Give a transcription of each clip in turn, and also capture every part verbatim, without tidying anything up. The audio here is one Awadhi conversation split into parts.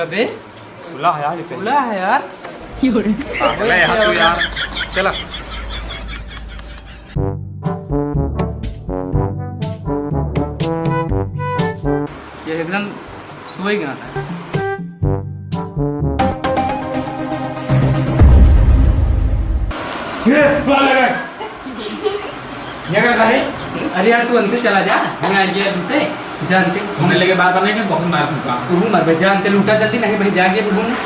अबे, खुला है यार, इसे। खुला है यार। पागल है यार तू यार। चला। ये एकदम सोई गया था। ये, बाल लगा। ये का है? अरे यार, तू हमसे चला जा, हमें आ गया लूटे, जानते। हमने लेके बात बनाई कि बहुत मार दूंगा। तू मर बे, जानते लूटा जल्दी, नहीं भाई, जाके बोलूँ।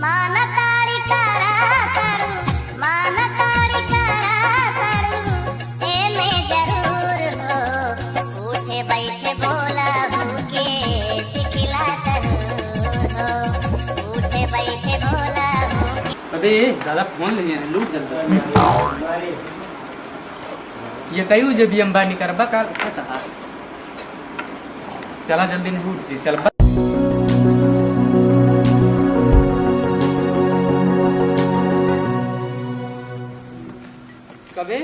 मान तारी करा करू, मान तारी करा करू, ए में जरूर हो। उठे बैठे बोला भूखे, सिखला जरूर हो। उठे बैठे बोला भूखे। अबे, दादा फोन ले आए, लूट जल्दी। ये कई जे भी अंबानी करबा का पता। चला जल्दी नहीं उठ जी, चल बस। कबे,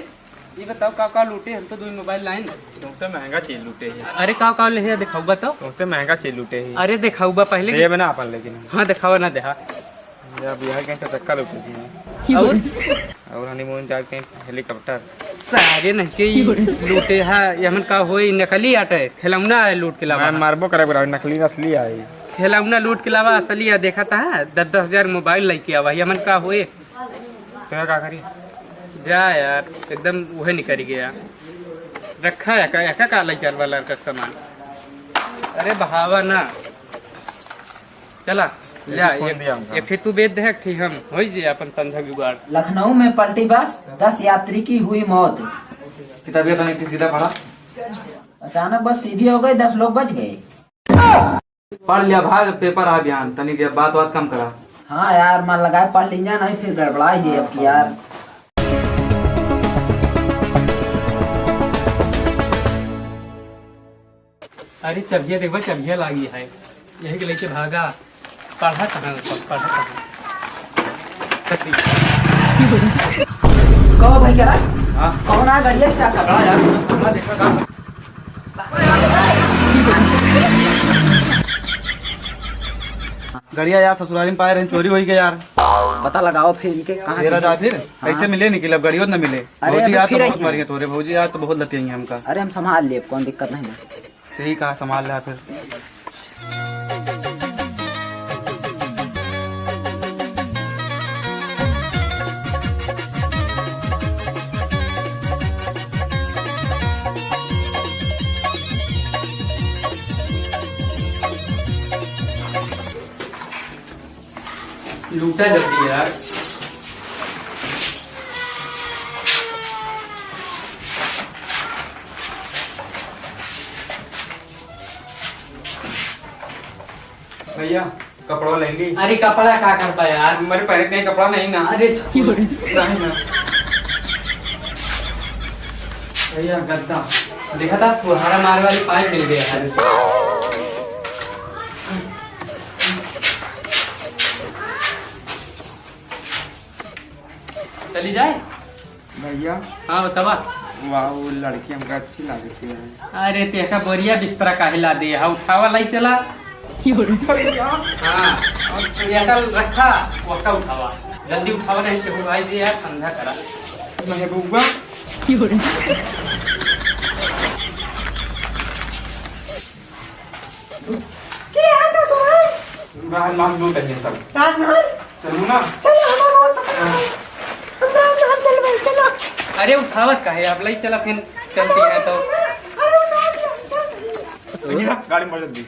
ये बताओ का का लूटे, हम तो दो मोबाइल लाइन। तुमसे महंगा चीज लूटे ही। अरे का का ले है, दिखाऊबा तो। तुमसे महंगा चीज लूटे ही। अरे दिखाऊबा पहले। देब ना अपन लेकिन। हाँ, दिखावा ना देहा। या बिहार के चक्का लूटे थी। और? और हनीमून जाके हेलीकॉप्टर। सारे नहीं के ही लूटे है, यमन का होई नकली आटे, खिलौना है लूट के लावा। मैं मारबो करे बरा, नकली असली आई। खिलौना लूट के लावा असली आ, देखा था, दस दस हजार मोबाइल लेके आवा, यमन का होए। तो का करी? जा यार, एकदम उहे निकल गया। रखा है का, का, का लइका वाला का सामान? अरे बहावा ना। चला, ले आ, फोन एक, दिया हमका। एक ठे तू बेच दे, एक ठे हम, होई जे अपन संधा जुगाड़। लखनऊ में पलटी बस, दस यात्री की हुई मौत। किताबिया तनी सीधा पढ़ा। अचानक बस सीधी हो गई, दस लोग बच गए। पढ़ लिया भाई, पेपर आ बयान, तनी के बात बात कम करा। हाँ यार, मन लगाए पढ़ लीजा, नहीं फिर गड़बड़ाई जे अब की यार। अरे चबिया देखबा, चबिया लागी है, यही के लेके भागा। पढ़ा कहाँ है, पढ़ा कहाँ? कहो भाई, करा? हाँ। कौन आ गड़िया स्टार्ट कर? पकड़ा यार, पकड़ा, देखा का? गड़िया यार ससुरारी में पाए रहे, चोरी होई गया यार। पता लगाओ फिर इनके कहाँ तेरा जा फिर। हाँ। कैसे मिले निकले, अब गड़ियो न मिले। अरे भौजी अबे यार तो फिर बहुत आई मारी है तोरे, भौजी यार तो बहुत लतियाई है हमका। अरे हम संभाल लेब, कौन दिक्कत नहीं है। ठीक है, संभाल ले फिर। लूटा जल्दी यार। भैया, कपड़ा लेंगे? अरे, कपड़ा का करबा यार? हमारे पहने के कपड़ा नहीं ना। अरे, छोड़। नहीं ना। भैया, गद्दा। देखा था, फुहारा मारे वाली पाइप मिल गया है। चली जाए? भैया। हाँ, बतावा। वाह, वो लड़की हमका अच्छी लागती है। अरे, ते का बोरिया बिस्तरा काहे ला दे? हाँ, उठावा, लाई चला। भैया। हाँ, और ते का रखा, वक्का उठावा। जल्दी उठावा, नहीं तो भाई जी यार, संधा करा। महबूबा। के है तो सुनाई? राजमहल लूट है सब। राजमहल? चलू ना? चलो, हमारे दोस्त अपना है। हम राजमहल चल भाई, चलो। अरे उठावत काहे? आप लई चला, फिर चलती है तो। अरे उठावत है, चल। भैया, गाड़ी में बैठ जल्दी।